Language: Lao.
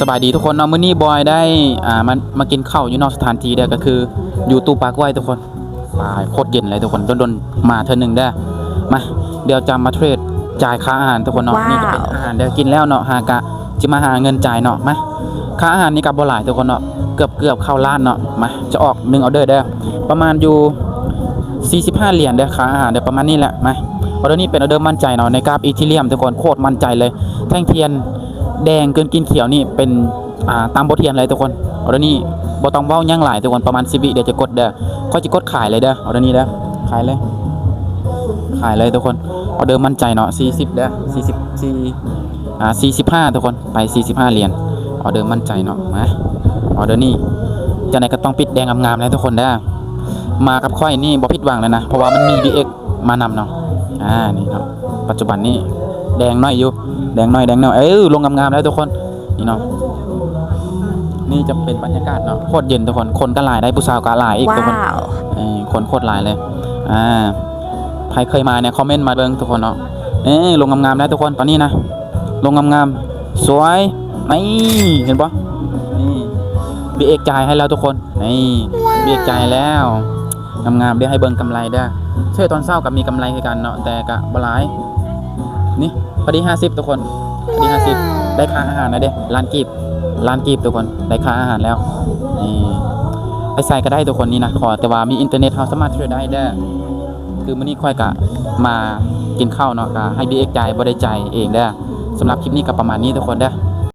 ສະບາຍດີທຸກຄົນເນາະ, ມື້ນີ້ບອຍໄດ້ ອ່າ ມາ ມາກິນເຂົ້າຢູ່ນອກສະຖານທີ່ເດີ ກໍຄືຢູ່ຕູ້ປາກ້ວຍທຸກຄົນ. ປາ ໂຄດເຢັນເລີຍທຸກຄົນ, ດົນໆມາເທື່ອໜຶ່ງເດີ. ມາ ດຽວຈະມາເທຣດຈ່າຍຄ່າອາຫານທຸກຄົນເນາະ. ວ້າວ ນີ້ຈະເປັນອາຫານເດີ ກິນແລ້ວເນາະ ຫາກະ ຊິມາຫາເງິນຈ່າຍເນາະ. ມາ ຄ່າອາຫານນີ້ກໍບໍ່ຫຼາຍທຸກຄົນເນາະ, ເກືອບໆເຂົ້າລ້ານເນາະ. ມາ ຈະອອກໜຶ່ງອໍເດີເດີ ປະມານຢູ່ສີ່ສິບຫ້າຫຼຽນເດີ ຄ່າອາຫານເດີ ປະມານນີ້ແຫຼະ. ມາ ອໍເດີນີ້ເປັນອໍເດີໝັ້ນໃຈເນາະ ໃນກາບອີທີຣຽມທຸກຄົນ, ໂຄດໝັ້ນໃຈເລີຍ. ແທ່ງທຽນແດງເກີນກິນຂຽວນີ້ເປັນ ອ່າ ຕາມບົດຮຽນເລີຍທຸກຄົນ. ອໍເດີນີ້ບໍ່ຕ້ອງເວົ້າຫຍັງຫຼາຍທຸກຄົນ, ປະມານສິບວິດຽວຈະກົດເດີ. ຂ້ອຍຈະກົດຂາຍເລີຍເດີ ອໍເດີນີ້ເດີ ຂາຍເລີຍ ຂາຍເລີຍທຸກຄົນ. ອໍເດີໝັ້ນໃຈເນາະ ສີ່ສິບເດີ ສີ່ສິບ ສີ່ ອ່າ ສີ່ສິບຫ້າທຸກຄົນ, ໄປສີ່ສິບຫ້າຫຼຽນ. ອໍເດີໝັ້ນໃຈເນາະ. ມາ ອໍເດີນີ້ ຈັ່ງໃດກໍຕ້ອງປິດແດງງາມໆແລ້ວທຸກຄົນເດີ. ມາກັບຂ້ອຍນີ້ບໍ່ຜິດຫວັງເລີຍນະ ເພາະວ່າມັນມີບີເອັກ ມານຳເນາະ. ອ່າ ນີ້ເນາະ ປັດຈຸບັນນີ້ແດງໜ້ອຍຢູ່ ແດງໜ້ອຍ ແດງໜ້ອຍ. ເອີ ລົງງາມໆແລ້ວທຸກຄົນ ນີ້ເນາະ. ນີ້ຈະເປັນບັນຍາກາດເນາະ ໂຄດເຢັນທຸກຄົນ, ຄົນກໍຫຼາຍໄດ໋ ຜູ້ສາວກໍຫຼາຍອີກທຸກຄົນ. ວ້າວ ເອີ ຄົນໂຄດຫຼາຍເລີຍ. ອ່າ ໃຜເຄີຍມາແດ່ ຄອມເມັນມາເບິ່ງທຸກຄົນເນາະ. ເອີ ລົງງາມໆແລ້ວທຸກຄົນ ຕອນນີ້ນະ ລົງງາມໆ ສວຍ. ນີ້ ເຫັນບໍ່ ນີ້ ບີເອັກຈ່າຍໃຫ້ແລ້ວທຸກຄົນ. ນີ້ ບີເອັກຈ່າຍໃຫ້ແລ້ວ ງາມໆເດີ. ໃຫ້ເບິ່ງກຳໄລເດີ ເທຣດຕອນເຊົ້າກໍມີກຳໄລຄືກັນເນາະ ແຕ່ກໍບໍ່ຫຼາຍ. ນີ້ ພໍດີຫ້າສິບທຸກຄົນ ພໍດີຫ້າສິບ ໄດ້ຄ່າອາຫານແລ້ວເດ້ ລ້ານກີບ ລ້ານກີບທຸກຄົນ ໄດ້ຄ່າອາຫານແລ້ວ. ນີ້ ໄປໃສກໍໄດ້ທຸກຄົນນີ້ນະ ຂໍແຕ່ວ່າມີອິນເຕີເນັດ ເຮົາສາມາດເທຣດໄດ້ເດີ. ຄືມື້ນີ້ຂ້ອຍກະມາກິນເຂົ້າເນາະ ກະໃຫ້ບີເອັກຈ່າຍ ບໍ່ໄດ້ຈ່າຍເອງເດີ. ສຳລັບຄລິບນີ້ກໍປະມານນີ້ທຸກຄົນເດີ.